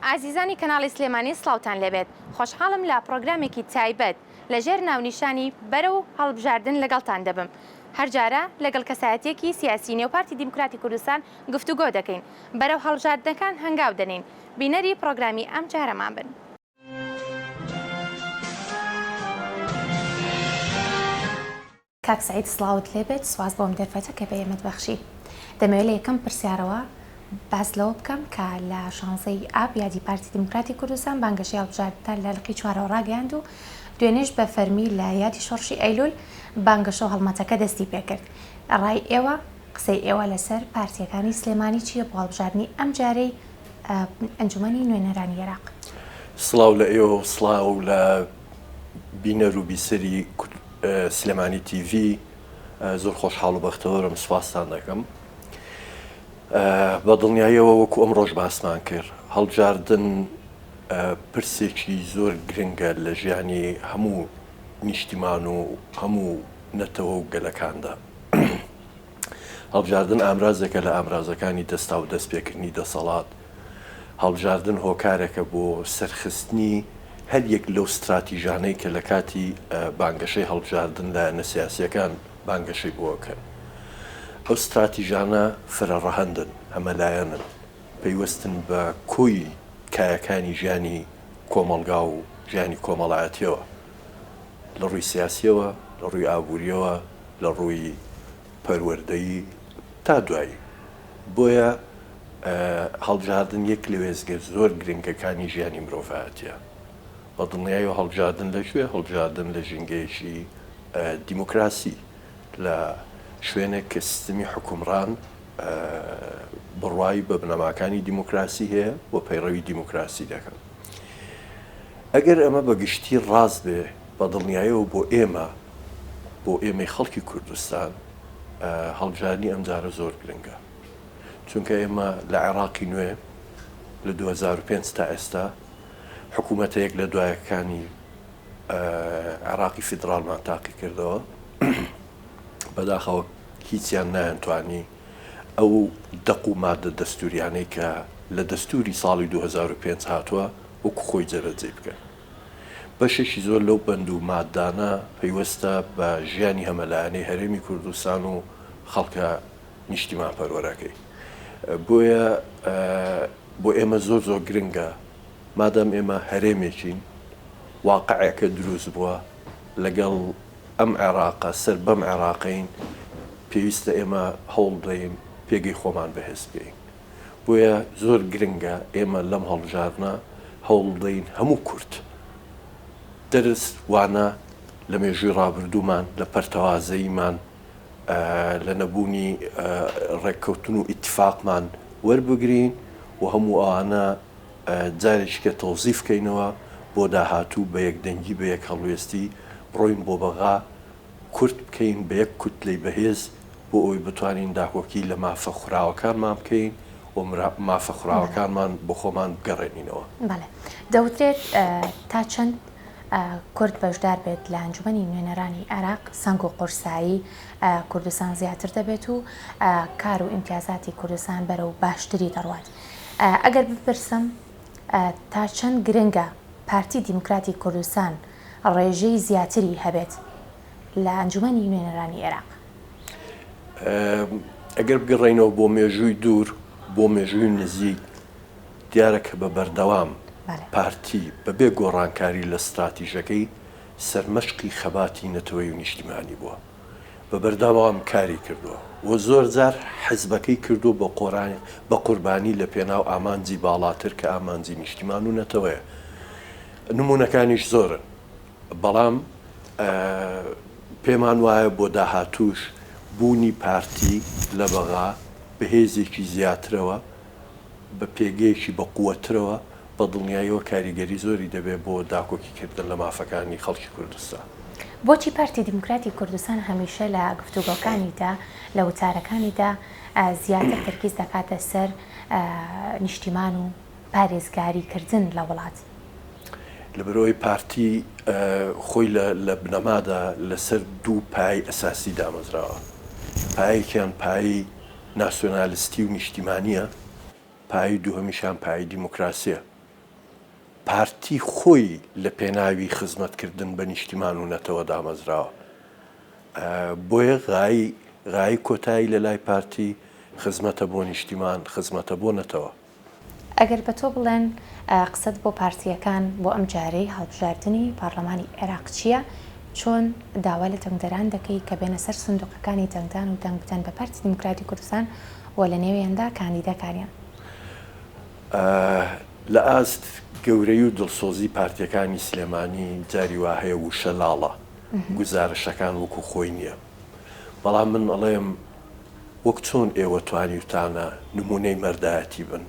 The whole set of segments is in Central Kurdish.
ئازیزانی کەناڵی سلێمانی سڵاوتان لێبێت خۆشحاڵم لە پڕۆگرامێکی تایبەت لە ژێر ناونیشانی بەرەو هەڵبژاردن لەگەڵتان دەبم هەر جارە لەگەڵ کەسایەتیەکی سیاسی نێو پارتی دیموکراتی کوردستان گفتوگۆ دەکەین بەرەو هەڵبژاردنەکان هەنگاو دەنێین بینەری پڕۆگرامی ئەم جارەمان بن. کاک سەعید سڵاوت لێبێت سوپاس بۆ ئەم دەرفەتە کە بە ئێمەت بەخشی. دەمەوێت لە یەکەم پرسیارەوە باس لەوە بکەم کە لە شانزەی ئاب یادی پارتی دیموکراتی کوردستان بانگەشەی هەڵبژاردنتان لە لقی چوارەوە ڕاگەیاند و دوێنێش بە فەرمی لە یادی شۆڕشی ئەیلول بانگەشە و هەڵمەتەکە دەستی پێکرد. ڕای ئێوە، قسەی ئێوە لەسەر پارتییەکانی سلێمانی چییە بۆ هەڵبژاردنی ئەمجارەی ئەنجومەنی نوێنەرانی عێراق؟ سڵاو لە ئێوە و سڵاو لە بینەر و بیسەری سلێمانی تیڤی زۆر خۆشحاڵ و بەختەوەرم سوپاستان دەکەم. بە دڵنیاییەوە وەکو ئەمڕۆش باسمان کرد هەڵبژاردن پرسێکی زۆر گرنگە لە ژیانی هەموو نیشتیمان و هەموو نەتەوە و گەلەکاندا. هەڵبژاردن ئامرازێکە لە ئامرازەکانی دەستاودەستپێکردنی دەسەڵات، هەڵبژاردن هۆکارێکە بۆ سەرخستنی هەر یەک لەو ستراتیژانەی کە لە کاتی بانگەشەی هەڵبژاردن لایەنە سیاسییەکان بانگەشەی بۆ ئەکەن. ئەو ستراتیژانە فرەڕەهەندن، هەمەلایەنن، پەیوەستن بە کۆی کایەکانی ژیانی کۆمەڵگا و ژیانی کۆمەڵایەتییەوە، لە ڕووی سیاسییەوە، لە ڕووی ئابوورییەوە، لە ڕووی پەروەردەیی تا دوایی. بۆیە هەڵبژاردن یەک لە وێستگە زۆر گرنگەکانی ژیانی مرۆڤایەتیە. بە دڵنیایەوە هەڵبژاردن لە کوێ؟ هەڵبژاردن لە ژینگەیەکی دیموکراسی، لە شوێنێک کە سیستمی حوکمڕان بڕوای بە بنەماکانی دیموکراسی هەیە و پەیڕەوی دیموکراسی دەکەن. ئەگەر ئەمە بە گشتی ڕاست بێ، بە دڵنیایەوە بۆ ئێمە، بۆ ئێمەی خەڵکی کوردستان هەڵبژاردنی ئەمجارە زۆر گرنگە. چونکە ئێمە لە عێراقی نوێ لە 2005 تا ئێستا حکوومەتە یەک لە دوایەکانی عێراقی فیدراڵمان تاقی کردەوە. بەداخەوە هیچیان نایانتوانی ئەو دەق و مادە دەستوریانەی کە لە دەستوری ساڵی 2005 هاتووە وەکو خۆی جێبەجێی بکەن. بەشێکی زۆر لەو بەند و ماددانە پەیوەستە بە ژیانی هەمەلایەنەی هەرێمی کوردستان و خەڵکە نیشتیمانپەروەرەکەی. بۆیە بۆ ئێمە زۆر زۆر گرنگە مادام ئێمە هەرێمێکین، واقعێکە دروست بووە لەگەڵ ئەم عێراقە، سەر بەم عێراقەین، پێویستە ئێمە هەوڵ بدەین پێگەی خۆمان بەهێز بکەین. بۆیە زۆر گرنگە ئێمە لەم هەڵبژاردنە هەوڵبدەین هەموو کورد دەرس وانە لە مێژووی ڕابردوومان، لە پەرتەوازەییمان، لە نەبوونی ڕێککەوتن و ئیتفاقمان وەربگرین و هەموو ئەوانە جارێکی کە تەوزیف کەینەوە بۆ داهاتوو بە یەکدەنگی بە یەک هەڵوێستی بڕۆین بۆ بەغا کورد بکەین بە یەک کوتلەی بەهێز بۆ ئەوەی بتوانین داکۆکی لە مافە خوراوەکانمان بکەین و مافە خوراوەکانمان بۆ خۆمان بگەڕێنینەوە. بەڵێ. دەوترێت تا چەند کورد بەشدار بێت لە ئەنجومەنی نوێنەرانی عێراق سەنگ و قورسایی کوردستان زیاتر دەبێت و کار و ئیمتیازاتی کوردستان بەرەو باشتری دەڕوات. ئەگەر بپرسم تا چەند گرنگە پارتی دیموکراتی کوردستان ڕێژەی زیاتری هەبێت لە ئەنجومەنی نوێنەرانی عێراق؟ ئەگەر بگەڕێینەوە بۆ مێژووی دوور، بۆ مێژووی نزیک، دیارە کە بە بەردەوام پارتی بەبێ گۆڕانکاری لە ستراتیژەکەی سەرمەشقی خەباتی نەتەوەیی و نیشتیمانی بووە. بە بەردەوام کاری کردووە و زۆر جار حزبەکەی کردووە بە قوربانی لە پێناو ئامانجی باڵاتر کە ئامانجی نیشتیمان و نەتەوەیە. نموونەکانیش زۆرن. بەڵام پێمان وایە بۆ داهاتووش بوونی پارتی لە بەغا بە هێزێکی زیاترەوە، بە پێگەیەکی بە قوەترەوە بە دڵنیاییەوە کاریگەری زۆری دەبێت بۆ داکۆکی کردن لە مافەکانی خەڵکی کوردستان. بۆچی پارتی دیموکراتی کوردستان هەمیشە لە گفتوگۆکانیدا، لە وتارەکانیدا زیاتر تەرکیز دەکاتە سەر نیشتیمان و پارێزگاری کردن لە وڵات؟ لەبەرئەوەی پارتی خۆی لە بنەمادا لەسەر دوو پایەی ئەساسی دامەزراوە، پایەیەکیان پایەی ناسیۆنالستی و نیشتیمانییە، پایەی دووهەمیشیان پایەی دیموکراسییە. پارتی خۆی لە پێناوی خزمەتکردن بە نیشتیمان و نەتەوە دامەزراوە. بۆیە غایی غایی کۆتایی لە لای پارتی خزمەتە بۆ نیشتیمان، خزمەتە بۆ نەتەوە. ئەگەر بە تۆ بڵێن قسەت بۆ پارتییەکان بۆ ئەمجارەی هەڵبژاردنی پارلەمانی عێراق چییە، چۆن داوا لە دەنگدەران دەکەی کە بێنە سەر سندوقەکانی دەنگدان و دەنگ بدەن بە پارتی دیموکراتی کوردستان و لە نێویاندا کاندیدەکانیان؟ لە ئاست گەورەی و دڵسۆزی پارتییەکانی سلێمانی جاری وا هەیە وشە لاڵە، گوزارشەکان وەکو خۆی نییە. بەڵام من ئەڵێم وەک چۆن ئێوە توانیوتانە نموونەی مەردایەتی بن،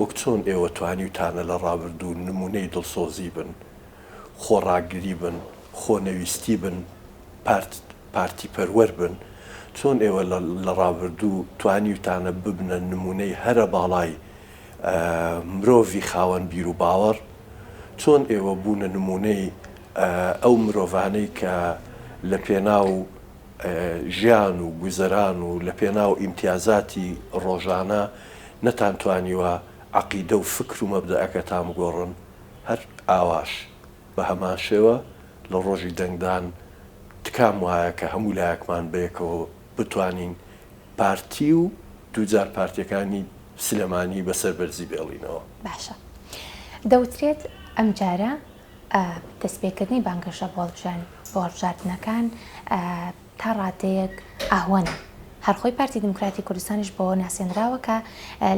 وەک چۆن ئێوە توانیوتانە لە ڕابردوو نموونەی دڵسۆزی بن، خۆڕاگری بن، خۆنەویستی بن، پارت پارتیپەروەر بن، چۆن ئێوە لە ڕابردوو توانیوتانە ببنە نموونەی هەرە باڵای مرۆڤی خاوەن بیروباوەڕ، چۆن ئێوە بوونە نموونەی ئەو مرۆڤانەی کە لە پێناو ژیان و گوزەران و لە پێناو ئیمتیازاتی ڕۆژانە نەتانتوانیوە عەقیدە و فکر و مەبدەئەکەتان بگۆڕن، هەر ئاواش بە هەمان شێوە لە ڕۆژی دەنگدان تکام وایە کە هەموو لایەکمان بەیەکەوە بتوانین پارتی و دووجار پارتیەکانی سلێمانی بە سەربەرزی بێڵینەوە. باشە دەوترێت ئەمجارە دەستپێکردنی بانگەشە بۆ هەڵبژاردنەکان تا ڕادەیەک ئاهوەنە. هەر خۆی پارتی دیموکراتی کوردستانیش بەوە ناسێنراوە کە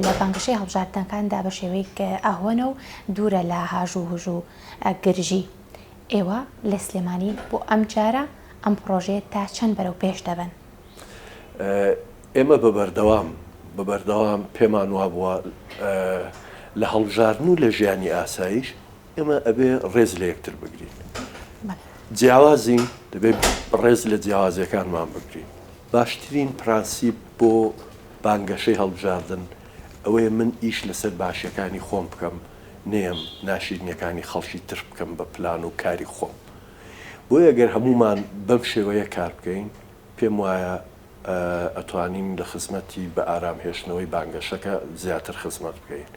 لە بانگەشەی هەڵبژاردنەکاندا بە شێوەیەک ئاهوەنە و دوورە لە هاژ و هوژ و گرژی. ئێوە لە سلێمانی بۆ ئەمجارە ئەم پڕۆژەیە تا چەند بەرەو پێش دەبەن؟ ئێمە بە بەردەوام بە بەردەوام پێمان وابووە لە هەڵبژاردن و لە ژیانی ئاساییش ئێمە ئەبێ ڕێز لە یەکتر بگرین. جیاوازین دەبێ ڕێز لە جیاوازیەکانمان بگرین. باشترین پرانسیپ بۆ بانگەشەی هەڵبژاردن ئەوەیە من ئیش لەسەر باشیەکانی خۆم بکەم نەیەم ناشیرنیەکانی خەڵکی تر بکەم بە پلان و کاری خۆم. بۆیە گەر هەموومان بەم شێوەیە کار بکەین پێم وایە ئەتوانین لە خزمەتی بە ئارام هێشتنەوەی بانگەشەکە زیاتر خزمەت بکەین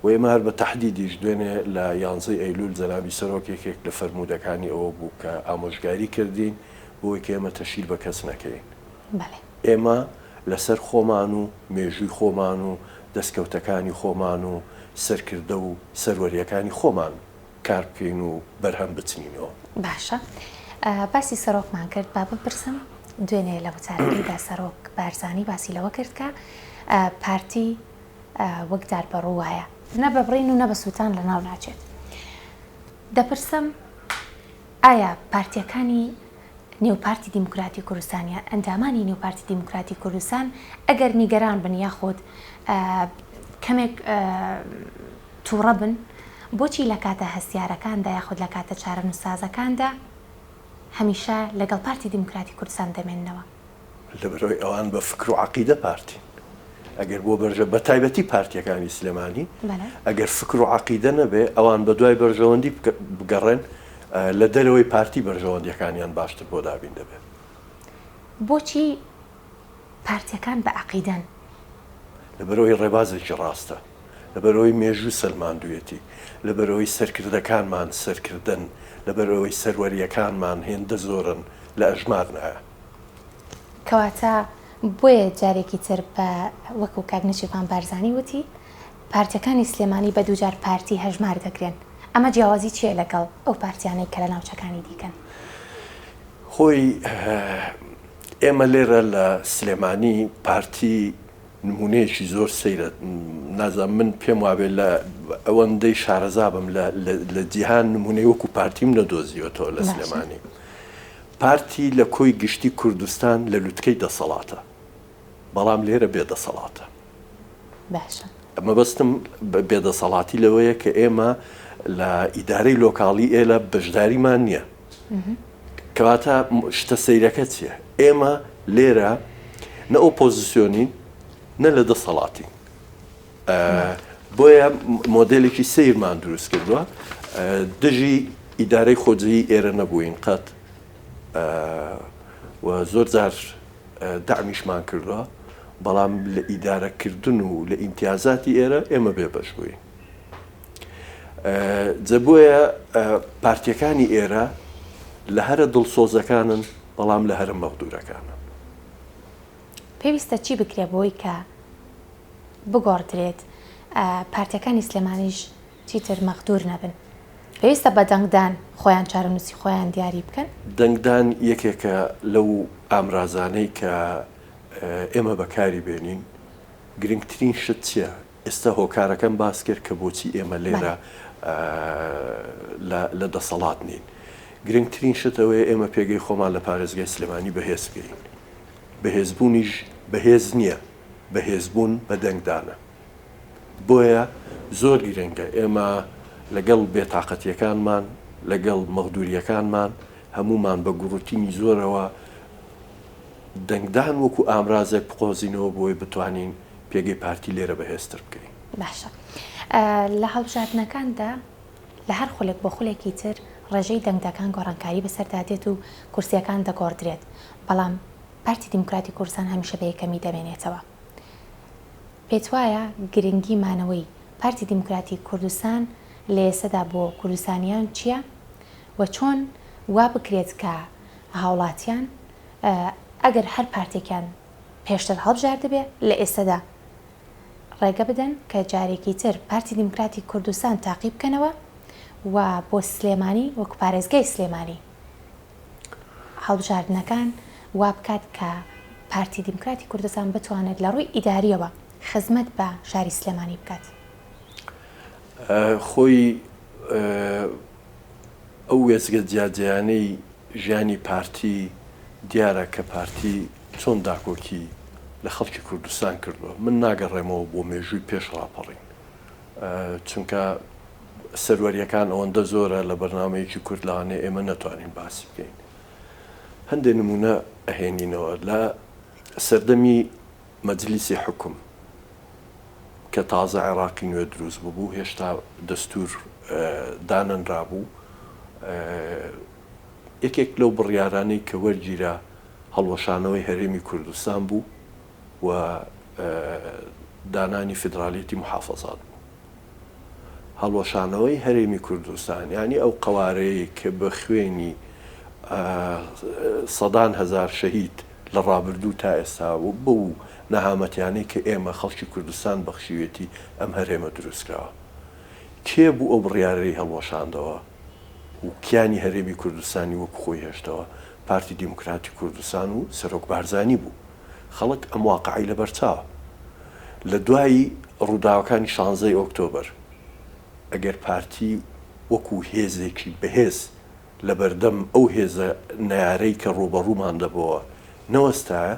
و ئێمە هەر بە تەحدیدیش دوێنێ لە یانزەی ئەیلول جەنابی سەرۆک یەکێک لە فەرموودەکانی ئەوە بوو کە ئامۆژگاری کردین بۆی کە ئێمە تەشهیر بە کەس نەکەین. ئێمە لەسەر خۆمان و مێژووی خۆمان و دەستکەوتەکانی خۆمان و سەرکردە و سەروەرییەکانی خۆمان کار بکەین و بەرهەم بچنینەوە. باشە باسی سەرۆکمان کرد با بپرسم دوێنێ لە وتارەکەیدا سەرۆک بارزانی باسی لەوە کرد کە پارتی وەک دار بەڕوو وایە نە بە بڕین و نە بە سووتان لە ناو ناچێت دەپرسم ئایا پارتیەکانی نێو پارتی دیموکراتی کوردستان یان ئەندامانی نێو پارتی دیموکراتی کوردستان ئەگەر نیگەران بن یاخود کەمێک توڕە بن، بۆچی لە کاتە هەستیارەکاندا یاخود لە کاتە چارەنووسسازەکاندا هەمیشە لەگەڵ پارتی دیموکراتی کوردستان دەمێننەوە؟ لەبەرئەوەی ئەوان بە فکر و عەقیدە پارتین. ئەگەر بۆ بەرژە بە تایبەتی پارتیەکانی سلێمانی ئەگەر فکر و عەقیدە نەبێ ئەوان بە دوای بەرژەوەندی بگەڕێن لە دەرەوەی پارتی بەرژەوەندیەکانیان باشتر بۆ دابین دەبێ. بۆچی پارتیەکان بە عەقیدەن؟ لەبەرئەوەی ڕێبازێکی ڕاستە. لەبەرئەوەی مێژوو سەلماندوویەتی، لەبەرئەوەی سەرکردەکانمان سەرکردەن، لەبەرئەوەی سەروەرییەکانمان هێندە زۆرن لە ئەژمار نایە. کەواتە بۆیە جارێکی تر بە وەکو کاک نێچیرڤان بارزانی وتی، پارتیەکانی سلێمانی بە دووجار پارتی هەژمار دەکرێن. ئەمە جیاوازی چییە لەگەڵ ئەو پارتیانەی کە لە ناوچەکانی دیکەن؟ خۆی ئێمە لێرە لە سلێمانی پارتی نمونەیەکی زۆر سەیرە نازانم من پێم وابێ لە ئەوەندەی شارەزا بم لە لە جیهان نمونەی وەکو پارتیم نەدۆزیوەتەوە لە سلێمانی پارتی لە کۆی گشتی کوردستان لە لوتکەی دەسەڵاتە بەڵام لێرە بێ دەسەڵاتە باشە مەبەستم بێدەسەڵاتی لەوەیە کە ئێمە لە ئیدارەی لۆکاڵی ئێلە بەشداریمان نییە کەواتە شتە سەیرەکە چییە؟ ئێمە لێرە نە ئۆپۆزیسیۆنین نە لە دەسەڵاتین. بۆیە مۆدێلێکی سەیرمان دروست کردووە دژی ئیدارەی خۆجێی ئێرە نەبووین قەت و زۆر جار دەعمیشمان کردووە بەڵام لە ئیدارەکردن و لە ئیمتیازاتی ئێرە ئێمە بێبەش بووین. جا بۆیە پارتیەکانی ئێرە لە هەرە دڵسۆزەکانن بەڵام لە هەرە مەغدورەکانن. پێویستە چی بکرێ بۆی کە بگۆڕدرێت پارتیەکانی سلێمانیش چیتر مەغدور نەبن؟ پێویستە بە دەنگدان خۆیان چارەنووسی خۆیان دیاری بکەن؟ دەنگدان یەکێکە لەو ئامرازانەی کە ئێمە بەکاری بێنین، گرنگترین شت چیە؟ ئێستا هۆکارەکەم باس کرد کە بۆچی ئێمە لێرە لە دەسەڵات نین. گرنگترین شت ئەوەیە ئێمە پێگەی خۆمان لە پارێزگای سلێمانی بەهێز بکەین. بەهێزبوونیش بەهێز نییە، بەهێزبوون بە دەنگدانە. بۆیە زۆر گرنگە ئێمە لەگەڵ بێتاقەتییەکانمان، لەگەڵ مەغدورییەکانمان، هەموومان بە گوڕوتینی زۆرەوە دەنگدان وەکو ئامرازێک بقۆزینەوە بۆی بتوانین پێگەی پارتی لێرە بەهێزتر بکەین. باشە لە هەڵبژاردنەکاندا لە هەر خولێک بۆ خولێکی تر ڕێژەی دەنگدەکان گۆڕانکاری بەسەردا دێت و کورسیەکان دەگۆڕدرێت بەڵام پارتی دیموکراتی کوردستان هەمیشە بە یەکەمی دەمێنێتەوە پێتوایە گرنگی مانەوەی پارتی دیموکراتی کوردستان لە ئێستەدا بۆ کوردستانیان چیە و چۆن وا بکرێت کە هاوڵاتیان ئەگەر هەر پارتێکیان پێشتر هەڵبژاردبێ لە ئێستەدا ڕێگە بدەن کە جارێکی تر پارتی دیموکراتی کوردستان تاقی بکەنەوە و بۆ سلێمانی وەکو پارێزگای سلێمانی هەڵبژاردنەکان وا بکات کە پارتی دیموکراتی کوردستان بتوانێت لە ڕووی ئیداریەوە خزمەت بە شاری سلێمانی بکات. خۆی ئەو وێستگە جیاجیانەی ژیانی پارتی دیارە کە پارتی چۆن داکۆکی لە خەڵکی کوردستان کردووە، من ناگەڕێمەوە بۆ مێژووی پێش ڕاپەڕین، چونکە سەروەرییەکان ئەوەندە زۆرە لە بەرنامەیەکی کورت لەوانەیە ئێمە نەتوانین باسی بکەین. هەندێ نموونە ئەهێنینەوە، لە سەردەمی مەجلیسی حوکم کە تازە عێڕاقی نوێ دروست ببوو، هێشتا دەستوور دانەنرابوو، یەکێک لەو بڕیارانەی کە وەرگیرا هەڵوەشانەوەی هەرێمی کوردستان بوو و دانانی فیدرالیەتی موحافەزات بوو. هەڵوەشانەوەی هەرێمی کوردستان یانی ئەو قەوارەیەی کە بە خوێنی سەدان هەزار شەهید لە ڕابردوو تا ئێستا و بەو نەهامەتیانەی کە ئێمە خەڵکی کوردستان بەخشیوێتی ئەم هەرێمە دروستکراوە. کێ بوو ئەو بڕیارەی هەڵوەشاندەوە؟ و کیانی هەرێمی کوردستانی وەکو خۆی هێشتەوە، پارتی دیموکراتی کوردستان و سەرۆک بارزانی بوو. خەڵک ئەم واقعەی لەبەرچاوە. لە دوای ڕووداوەکانی شانزەی ئۆکتۆبەر، ئەگەر پارتی وەکو هێزێکی بەهێز لەبەردەم ئەو هێزە نەیارەی کە ڕووبەڕوومان دەبۆوە نەوەستایە،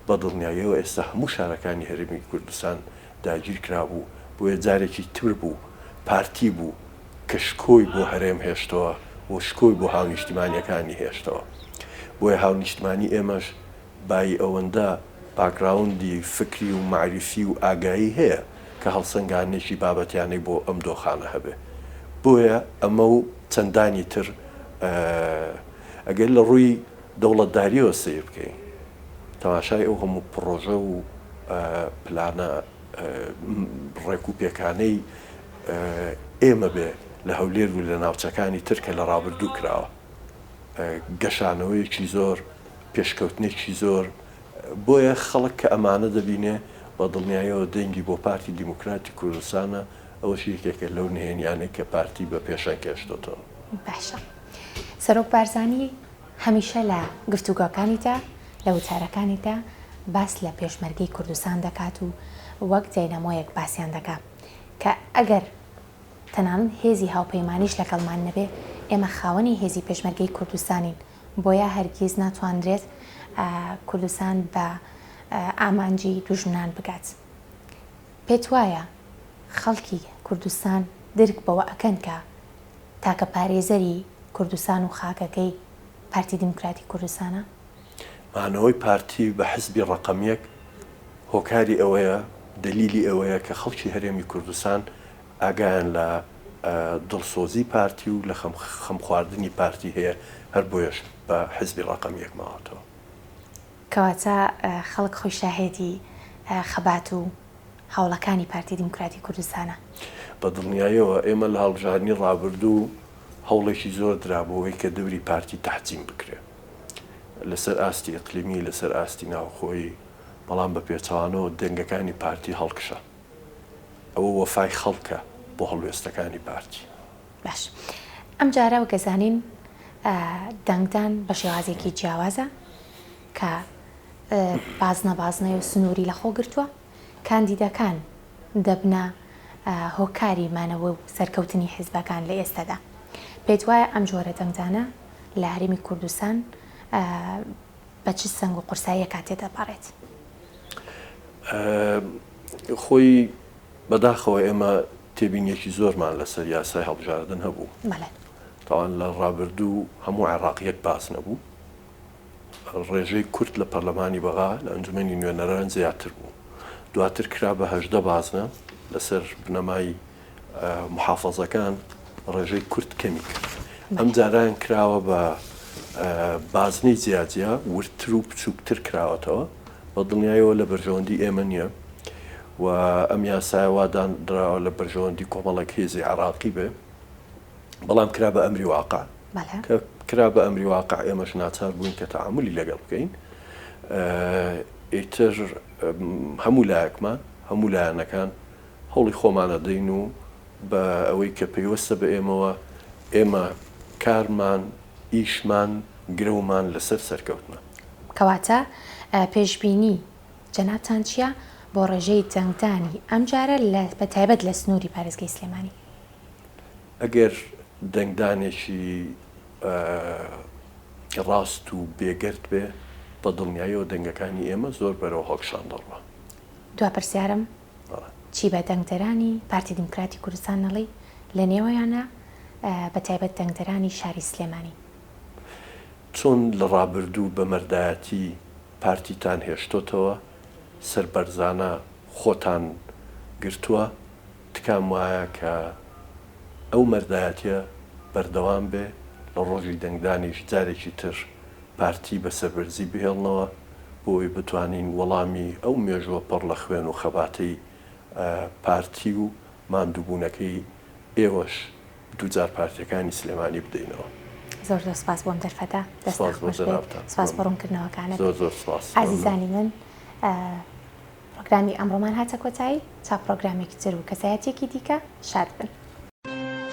بە دڵنیاییەوە ئێستا هەموو شارەکانی هەرێمی کوردستان داگیرکرابوو، بۆیە جارێکی تر بوو پارتی بوو کە شکۆی بۆ هەرێم هێشتەوە و شکۆی بۆ هاونیشتیمانیەکانی هێشتەوە. بۆیە هاونیشتمانی ئێمەش بایی ئەوەندە باکگراوندی فکری و مەعریفی و ئاگایی هەیە کە هەڵسەنگاندنێکی بابەتیانەی بۆ ئەم دۆخانە هەبێ. بۆیە ئەمە و چەندانی تر ئەگەر لە ڕووی دەوڵەتداریەوە سەیر بکەین تەماشای ئەو هەموو پڕۆژە و پلانە ڕێکوپێکانەی ئێمە بێ لە هەولێر و لە ناوچەکانی تر کە لە ڕابردوو کراوە گەشانەوەیەکی زۆر پێشکەوتنێکی زۆر بۆیە خەڵک کە ئەمانە دەبینێ بە دڵنیایەوە دەنگی بۆ پارتی دیموکراتی کوردستانە ئەوەش یەکێکە لەو نهێنیانەی کە پارتی بە پێشەنگ هێشتۆتەوە. باشە سەرۆک بارزانی هەمیشە لە گفتوگۆکانیدا لە وتارەکانیدا باس لە پێشمەرگەی کوردستان دەکات و وەک داینامۆیەک باسیان دەکا. کە ئەگەر تەنانەت هێزی هاوپەیمانیش لەگەڵمان نەبێ، ئێمە خاوەنی هێزی پێشمەرگەی کوردستانین، بۆیە هەرگیز ناتوانرێت کوردستان بە ئامانجی دوژمنان بگات. پێتوایە خەڵکی کوردستان درک بەوە ئەکەن کە تاکە پارێزەری کوردستان و خاکەکەی پارتی دیموکراتی کوردستانە؟ مانەوەی پارتی بە حزبی ڕەقەم یەک هۆکاری ئەوەیە، دەلیلی ئەوەیە کە خەڵکی هەرێمی کوردستان ئاگایان لە دڵسۆزی پارتی و لە خەمخواردنی پارتی هەیە، هەر بۆیەش بە حزبی ڕەقەم یەک ماوەتەوە. کەواتە خەڵک خۆی شاهێدی خەبات و هەوڵەکانی پارتی دیموکراتی کوردستانە. بە دڵنیایەوە ئێمە لە هەڵبژاردنی ڕابردوو هەوڵێکی زۆر درا بۆ ئەوەی کە دەوری پارتی تەحجیم بکرێ لەسەر ئاستی ئیقلیمی، لەسەر ئاستی ناوخۆیی، بەڵام بە پێچەوانەوە دەنگەکانی پارتی هەڵکشا. ئەوە وەفای خەڵکە بۆ هەڵوێستەکانی پارتی. باش ئەم جارە وەک ئەزانین دەنگدان بە شێوازێکی جیاوازە کە بازنە بازنەی و سنووری لەخۆ گرتووە، کاندیدەکان دەبنە هۆکاری مانەوە و سەرکەوتنی حیزبەکان لە ئێستادا. پێت وایە ئەم جۆرە دەنگدانە لە هەرێمی کوردستان بە چ سەنگ و قورساییەکا تێدەپەڕێت؟ خۆی بەداخەوە ئێمە تێبینیەکی زۆرمان لەسەر یاسای هەڵبژاردن هەبوو. تاوان لە ڕابردوو هەموو عێراق یەک باس نەبوو. ڕێژەی کورد لە پەرلەمانی بەغا لە ئەنجومەنی نوێنەران زیاتر بوو. دواتر کرا بە 18 بازنە لەسەر بنەمای محافەزەکان ڕێژەی کورد کەمی کرد. ئەم جاران کراوە بە بازنەی جیاجیا وردتر و بچووکتر کراوەتەوە. بە دڵنیایەوە لە بەرژەوەندی ئێمە نییە و ئەم یاسایە وا دانراوە لە بەرژەوەندی کۆمەڵێک هێزی عێراقی بێ. بەڵام کرا بە ئەمری واقع کە کرا بە ئەمری واقع ئێمەش ناچار بووین کە تەعاملی لەگەڵ بکەین ئیتر هەموو لایەکمان هەموو لایەنەکان هەوڵی خۆمانە دەین و بە ئەوەی کە پەیوەستە بە ئێمەوە ئێمە کارمان ئیشمان گرەومان لەسەر سەرکەوتنە. کەواتە پێشبینی جەنابتان چییە بۆ ڕێژەی دەنگدانی ئەمجارە لە بەتایبەت لە سنووری پارێزگەی سلێمانی؟ ئەگەر دەنگدانێکی ڕاست و بێگەرد بێ، بە دڵنیاییەوە دەنگەکانی ئێمە زۆر بەرەو هەڵکشان دەڕوا. دوا پرسیارم، چی بە دەنگدەرانی پارتی دیموکراتی کوردستان ئەڵێی لە نێویانە بە تایبەت دەنگدەرانی شاری سلێمانی؟ چۆن لە ڕابردوو بە مەردایەتی پارتیتان هێشتۆتەوە، سەربەرزانە خۆتان گرتووە، تکام وایە کە ئەو مەردایەتیە بەردەوام بێ، لە ڕۆژی دەنگدانیش جارێکی تر پارتی بە سەربەرزی بهێڵنەوە بۆ ئەوەی بتوانین وەڵامی ئەو مێژووە پڕ لە خوێن و خەباتەی پارتی و ماندووبوونەکەی ئێوەش دووجار پارتیەکانی سلێمانی بدەینەوە. زۆر زۆر سپاس بۆ ئەم دەرفەتە. دەستتان سپاس بۆ خۆش بێت. جەنابتان. سپاس بۆ ڕوونکردنەوەکانت. زۆر زۆر سپاس. ئازیزانی من پڕۆگرامی ئەمڕۆمان هاتە کۆتایی تا پڕۆگرامێکی تر و کەسایەتیەکی دیکە شاد بن.